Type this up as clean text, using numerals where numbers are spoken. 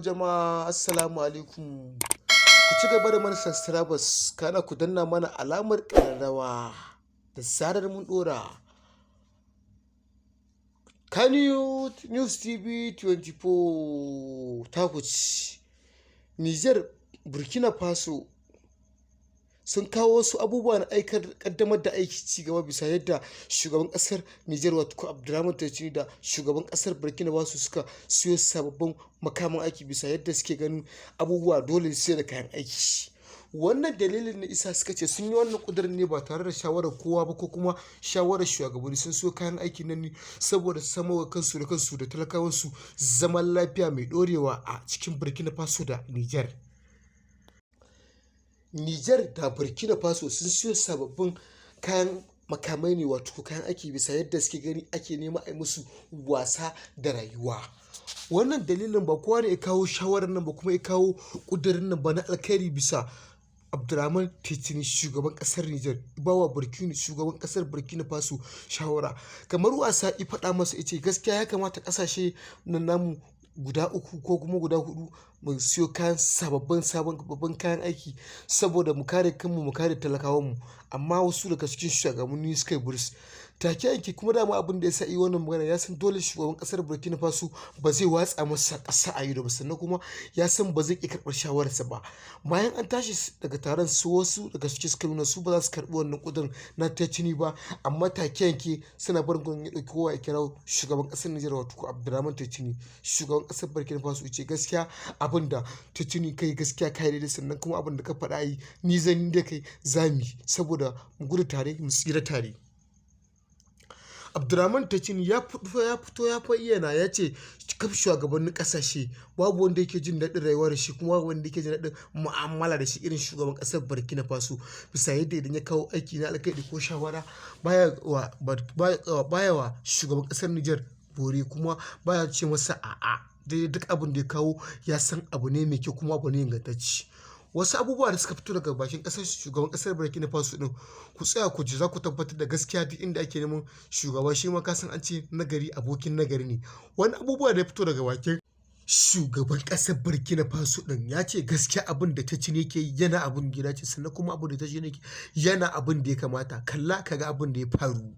Jama'a, assalamu alaikum. Ku ci gaba da mana subscribers, kana ku danna mana alamar ƙararrawa da zarar mun ɗora. Kannywood News TV 24 ta ci. Niger, Burkina Faso sun kawo wasu abubuwa na aikar kaddamar da aiki ci gaba, bisa yadda shugaban kasar Niger, wato Abdurrahman Tchani, da shugaban kasar Burkina Faso suka siyo sababbin makaman aiki, bisa yadda suke ganin abubuwa dole sai da kayan aiki. Wannan dalilin ne isa suka ce sun yi wannan kudirin ne ba tare da shawarar kowa ba ko kuma shawarar shugabanni. Sun siyo kayan aiki nan ne saboda su samo wa kansu da kansu da talakawansu zaman lafiya mai dorewa a cikin Burkina Faso da Niger. Niger da Burkina Faso sun siyo sababbin kayan makamai ne, wato kayan aiki, bisa yadda suke gani ake nema a yi musu wasa da rayuwa. Wannan dalilin ba kowa ne ya kawo shawarar nan ba kuma ya kawo kudirin nan ba na alkhairi, bisa Abdurrahman Tchani, shugaban kasar Niger, bawa Burkina shugaban kasar Burkina Faso shawara. Kamar wasa ya faɗa masa, ya ce gaskiya ya kamata kasashe na namu guda uku ko kuma guda hudu mu siyo kayan sababbin sabon babban kayan aiki saboda mu kare kanmu, mu kare talakawanmu. Amma wasu daga cikin shugabanni suka yi buris take yanke. Kuma dama abin da ya sa yi wannan magana, ya san dole shugaban kasar Burkina Faso ba zai watsa masa ƙasa a ido ba, sannan kuma ya san ba zai ƙi karɓar shawararsa ba. Bayan an tashi daga taron su, wasu daga cikin suka nuna su ba za su karɓi wannan ƙudurin na Tchani ba, amma take yanke suna barin gurin ya ɗauki kowa ya kira shugaban ƙasar Nijar, wato Abdurrahman Tchani, shugaban ƙasar Burkina Faso, ya ce gaskiya abin da Tchani kai, gaskiya kai daidai, sannan kuma abin da ka faɗa yi, ni zan yi da kai zami saboda mu gudu tare mu tsira tare. Abdurrahman Tchani ya fito ya bayyana, ya ce kaf shugabannin kasashe babu wanda yake jin daɗin rayuwa da shi kuma babu wanda yake jin daɗin mu'amala da shi irin shugaban ƙasar Burkina Faso, bisa yadda idan ya kawo aiki na alkhairi ko shawara baya wa shugaban ƙasar Niger bore, kuma baya ce masa a'a. Dai duk abin da ya kawo ya san abu ne mai kyau kuma abu ne ingantacce. Wasu abubuwa da suka fito daga bakin kasar shugaban kasar Burkina Faso din, ku tsaya ku ji, za ku tabbatar da gaskiya. Duk inda ake neman shugaba, shi ma kasan an ce nagari abokin nagari ne. Wani abubuwa da ya fito daga bakin shugaban kasar Burkina Faso din, ya ce gaskiya abin da Tchani yake yana abin gida ce, sannan kuma abin da Tchani yake yana abin da ya kamata. Kalla kaga abin da ya faru.